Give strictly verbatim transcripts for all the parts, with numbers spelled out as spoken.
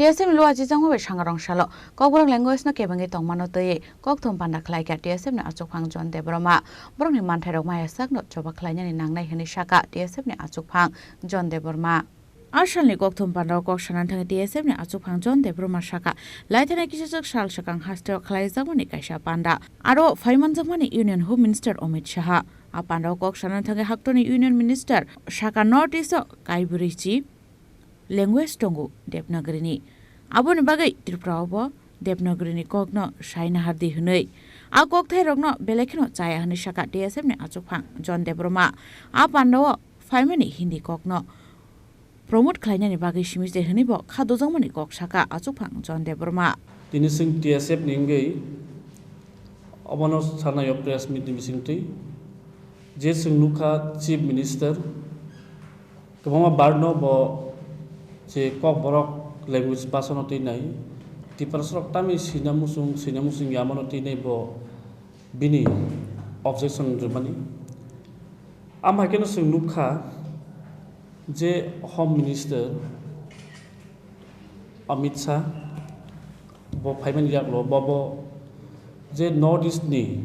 T S F ni luachijakma bai sangarong salo Kokborok language no kebengwi tongmano twiwi kokthum panda khlaikha T S F ni achukphang John Debbarma. Borokni manthairok maya sakno choba khlainani nangnai hwnwi sakha T S F ni achukphang John Debbarma. A salni kokthum pandao kok sanani thangwi T S F ni achukphang John Debbarma sakha, laithani kisijak sal swkang hasteo khlaijakmani kaisa panda. Aro phaimanjakmani Union Home Minister Amit Shah. A pandao kok sanani thangwi haktorni Union Minister sakha North East o kaibrwi chi language tongo Devanagari ni. Aboni bagwi Tripura o bo Devanagari ni kok no sai nahardi hwnwi. A kokthairokno belai kheno chaya hwnwi sakha T S F ni achukphang John Debbarma. A pandao phaimani Hindi kokno promote khlainani bagwi simi se hwnwi bo kha dojakmani kok sakha achukphang John Debbarma. Tini chwng T S F ni wngwi obono sanai o press meet ni bisingtwi je chwng nukha Chief Minister kwbangma bar no bo je Kokborok language basa no twi nai Tiprasa rok tamni sina muchung sina muchung ya mano twi nai bo bini objection rwmani. Am hai kheno chwng nukha je Home Minister Amit Shah bo phaimani yaklo bo bo je North East ni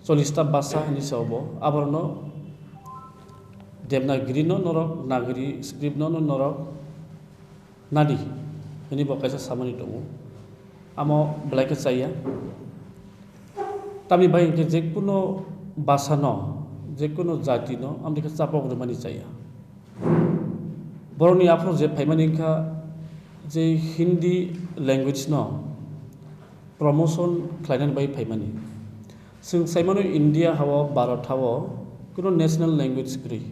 chollish ta basa hinwi sao bo aborno Devanagari no norok Nagari script no norok nadi hwnwi bo kaisa samani tongo. Amo belai khe chaya. Tamni bai hwnkhe je kuno basa no, je kuno jati no, amni khe chapok rwmani chaya. Borokni aphuru je phaimani wngkha je Hindi language no promotion khlainani bai phaimani. Chwng saimano India hao, Bharat hao kuno national language kwrwi.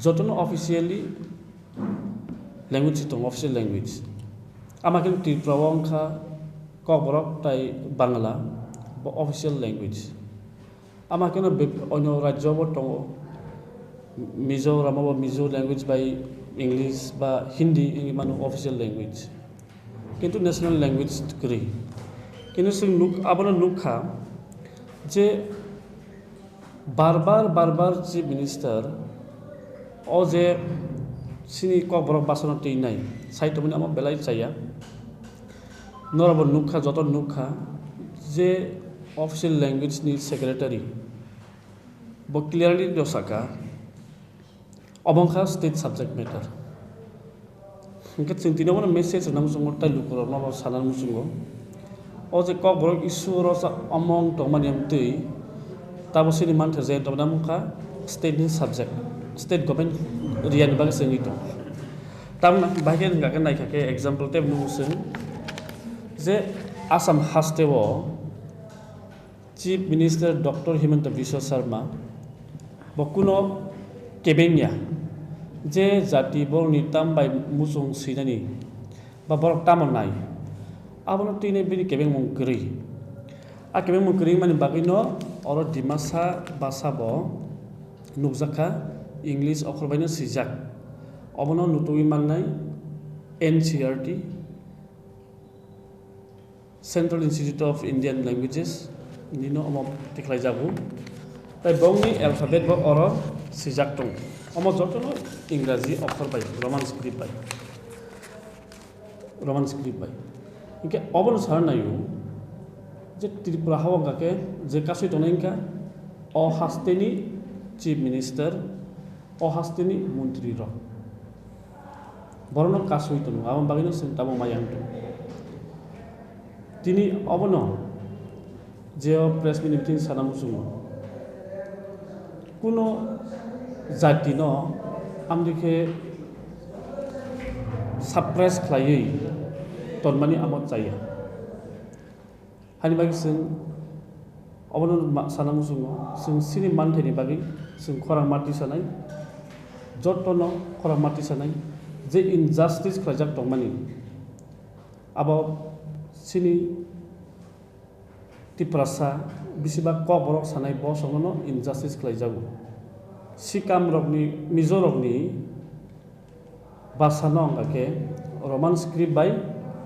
Jotono officially language tongo, official language. Ama khe Tripura o wngkha Kokborok tai Bangla bo official language. Ama khe be-, onyo rajyo bo tongo, Mizoram o bo Mizo language bai English ba Hindi wngwi mano official language. Kintu national language kwrwi. Kintu chwng nuk-, abono nukha je bar bar, bar bar Chief Minister o je chini Kokborok basa no twi nai, sai tongmani amo belai chaya. Norok bo nukha, joto nukha je official language ni secretary bo clearly no saka. Obo wngkha state subject matter. Hwnkhe chwng tini obono message rwna muchungo tei lukurokno bo sana muchungo. O je Kokborok issue oro sa omong tongmani amtwi tabo chini mantha je tongmani wngkha state ni subject, state government area ni bagwi se wngwi tongo. Tamni bahai khe wngkha khe naikha khe example tei nukgo chwng je Assam haste o Chief Minister Doctor Himanta Biswa Sarma bo kuno kebengya je jati borokni tam bai muchung swinani ba borok tamo nai abono twinai bini kebengmung kwrwi. A kebengmung kwrwi mani bagwino oro Dimasa basa bo nukjakha, English okhor baino swijak. Obono nutugwi mannai N C E R T, Central Institute of Indian Languages nino omo tikhlaijago. Tai bongni alphabet bo oro swijak tongo. Omo jotono Ingraji okhor bai, Roman script bai. Roman script bai. Hingke obono sana naio je Tripura hao hingka khe je kasui tongnai hingka o hasteni Chief Minister, o hasteni montri rok. Borokno kasui tongo, aboni bagwino chwng tabuk maya wng tongo. Tini obono je o press meet ni bising sana muchungo, kuno jati no amtwi khe suppress khlaiwi tonmani amo chaya. Hani bagwi chwng obono ma-, sana muchungo, chwng chini manthaini bagwi chwng khorang ma tisanai, jotono khorang ma tisanai, je injustice khlaijak tongmani, abo chini Tiprasa, bisi ba Kokborok sanai bosongno injustice khlaijago. Sikamrokni, Mizorokni basa no wngkha khe Roman script bai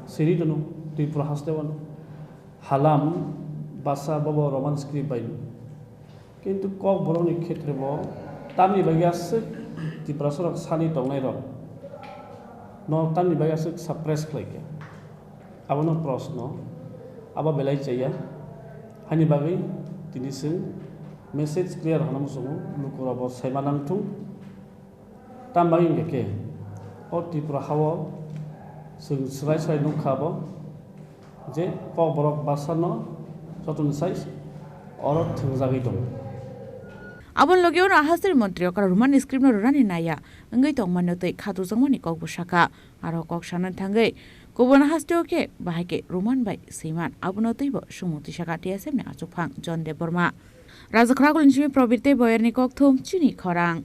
siri tono Tripura haste o Halam basa bobo Roman script bai no. Kintu Kokborokni khetre bo tamni bagwi aswk Tiprasa rok sani tongnai rok No tamni bagwi aswk suppress khlai kha? Abono proshno, abo belai chaya. Hani bagwi tini chwng message clear hwnwi muchungo, lukurokbo saima nangthung. Tam bagwi hwnkhe khe o Tripura hao chwng swrai swrai nukha abo je Kokborok basano jotoni sai oro thwngjagwi tongo. Aboni logi ono hasteni montri okra Roman script no rwnani naiya wngwi tongmani twi khatukjakmani kokbo sakha. Aro kok sanani thangwi kubun hasteo khe bahai khe Roman bai swiman abono twibo sumung twisakha T S F ni achukphang John Debbarma. Rajakhra Gulin simi Probir tei Boyerni kokthum chini khorang.